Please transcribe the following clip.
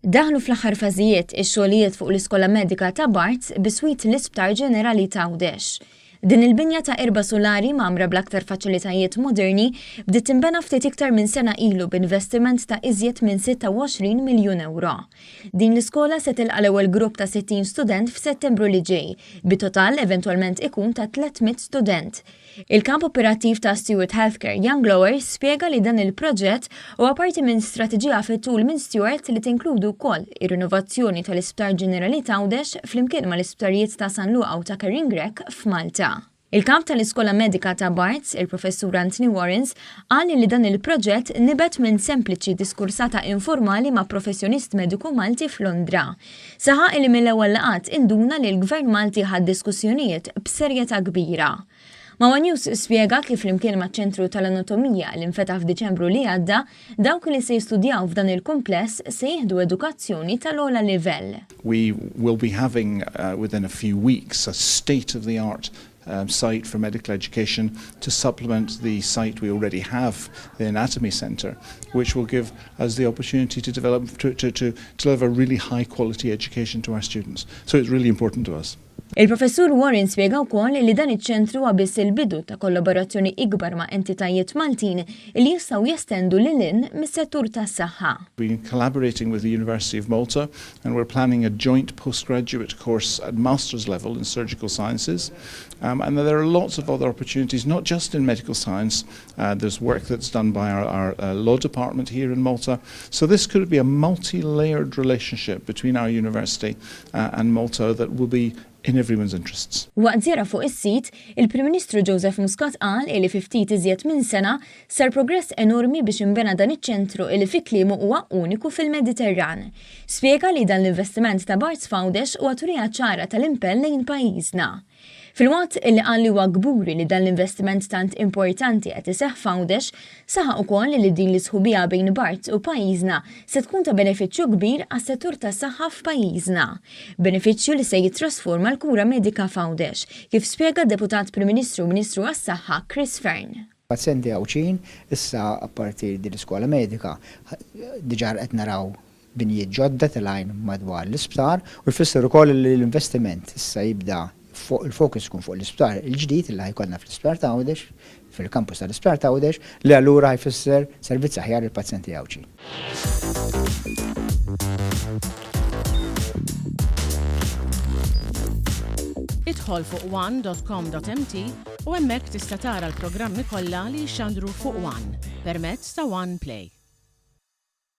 Daħlu fl-aħħar fażijiet ix-xogħlijiet fuq l-Iskola Medika ta' Barts biswit l-Isptar Ġenerali t'Għawdex. Din il-binja ta' erba' sulari mgħammra bl-aktar faċilitajiet moderni bdiet tinbena ftit iktar minn sena ilu b'investiment ta' iżjed minn 26 miljun ewro. Din l-iskola se tilqa' l-ewwel grupp ta' 60 student f'Settembru li ġej, bit-total eventwalment ikun ta' 300 student. Il-Kap Operattiv ta' Steward Healthcare, Jan Glower, spjega li dan il-proġett huwa parti minn strateġija fit-tul minn Steward li tinkludi wkoll ir-rinovazzjoni tal-Isptar Ġenerali t'Għawdex flimkien mal-isptarijiet ta' San Luqa u ta' Karin Grech f'Malta. Il-Kap tal-Iskola Medika ta' Barts, il-Professur Anthony Warrens, qal li dan il-proġett nibet minn sempliċi diskursata informali ma' professjonist mediku Malti f'Londra. Saħaq li mill-ewwel laqgħat induna li l-Gvern Malti ħa d-diskussjonijiet b'serjetà kbira. Ma' one News spjega kif flimkien maċ-Ċentru tal-Anatomija li nfetaħ f'Diċembru li għadda, dawk li se jistudjaw f'dan il-kumpless se jieħdu edukazzjoni tal-ogħla livell. We will be having within a few weeks a state of the art site for medical education to supplement the site we already have, the Anatomy Centre, which will give us the opportunity to develop to, to, to deliver really high quality education to our students. So it's really important to us. Il-Professur Warren spjega wkoll li dan iċ-ċentru huwa biss il-bidu ta' kollaborazzjoni ikbar ma' entitajiet Maltin li jistgħu jestendu lil hinn mis-settur tas-saħħa. We've been collaborating with the University of Malta and we're planning a joint postgraduate course at master's level in surgical sciences um, and there are lots of other opportunities not just in medical science uh, there's work that's done by our, our uh, law department here in Malta so this could be a multi-layered relationship between our university uh, and Malta that will be in everyone's interests. Waqt żjara fuq is-sit, il-Prim Ministru Joseph Muscat qal li fi ftit iżjed minn sena sar progress enormi biex inbena dan iċ-ċentru li fi kliemu huwa uniku fil-Mediterran. Spjega li dan l-investiment ta' Barts f'Għawdex huwa turija ċara tal-impenn lejn pajjiżna. Filwaqt li qal li huwa kburi li dan l-investiment tant importanti qed iseħħ f'Għawdex, saħaq ukoll li din l-isħubija bejn Barts u pajjiżna se tkun ta' benefiċċju kbir għas-settur tas-saħħa f'pajjiżna. Benefiċċju li se jittrasforma l-kura medika f'Għawdex, kif spjega d-Deputat Prim Ministru u Ministru għas-Saħħa Chris Fearne. Pazjenti Għawdxin, issa apparti din l-iskola medika, diġà qed naraw binjiet ġodda telgħin madwar l-isptar u jfisser ukoll li l-investiment issa jibda fuq il-fokus ikun fuq l-isptar il-ġdid li ħa jkollna fl-Isptar ta' Għawdex, fil-campus tal-Isptar ta' Għawdex, li allura ħa jfisser servizz aħjar lill-pazjenti Għawdxin. Idħol fuq one dot com dot mt u hemmhekk tista' tara l-programmi kollha li jixxandru fuq one permezz ta' One Play.